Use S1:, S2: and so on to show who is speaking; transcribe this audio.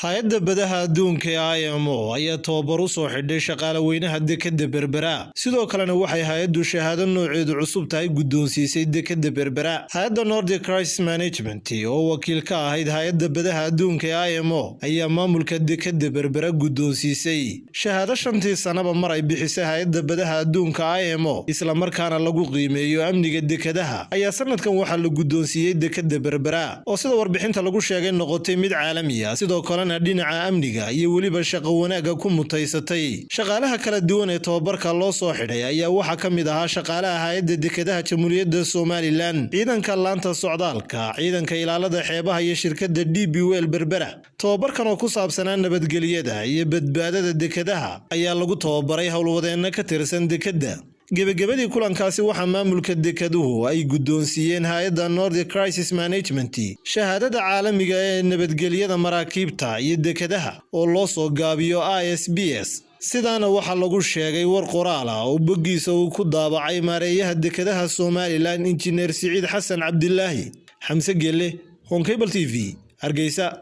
S1: Hay'adda Badaha Adduunka ee IMO ayaa tababar u soo xidhay shaqaale weynaha dekedda Berbera. Sidoo kalena waxay hay'addu shahaado nooceedu cusub tahay guddoonsiisay dekedda Berbera. Hay'adda Nordic Crisis Management oo wakiil ka ahayd Hay'adda Badaha Adduunka ee IMO ayaa maamulka dekedda Berbera guddoonsiisay shahaado shantii sanaba mar ay bixisay Hay'adda Badaha Adduunka IMO, isla markaana lagu qiimeeyo amniga dekedaha. Ayaa sanadkan waxaa la guddoonsiiyey dekedda Berbera oo sida warbixinta lagu sheegay noqotay mid caalami ah, sidoo kalena dhinaca amniga iyo weliba shaqo wanaagga ku mutaysatay. Shaqaalaha kala duwan ee tababarka loo soo xidhay ayaa waxaa ka mid ahaa shaqaalaha hay'adda dekedaha Jamhuuriyadda Somalilan, ciidanka laanta socdaalka, ciidanka ilaalada xeebaha iyo shirkadda DP World Berbera. Tababarkan oo ku saabsanaa nabadgelyada iyo badbaadada dekedaha ayaa lagu tababaray howlwadeenno ka tirsan dekedda. Gebagabadii kulankaasi waxaa maamulka dekeduhu ay guddoonsiiyeen hay'adda Nordic Crisis Management shahaadada caalamiga ee nabadgelyada maraakiibta iyo dekedaha oo loo soo gaabiyo ISBS. Sidaana waxaa lagu sheegay war qoraal ah oo boggiisa uu ku daabacay maareeyaha dekedaha Somalilan, Injineer Siciid Xasan Cabdilaahi. Xamse Gelle, Horn Cable TV, Hargeysa.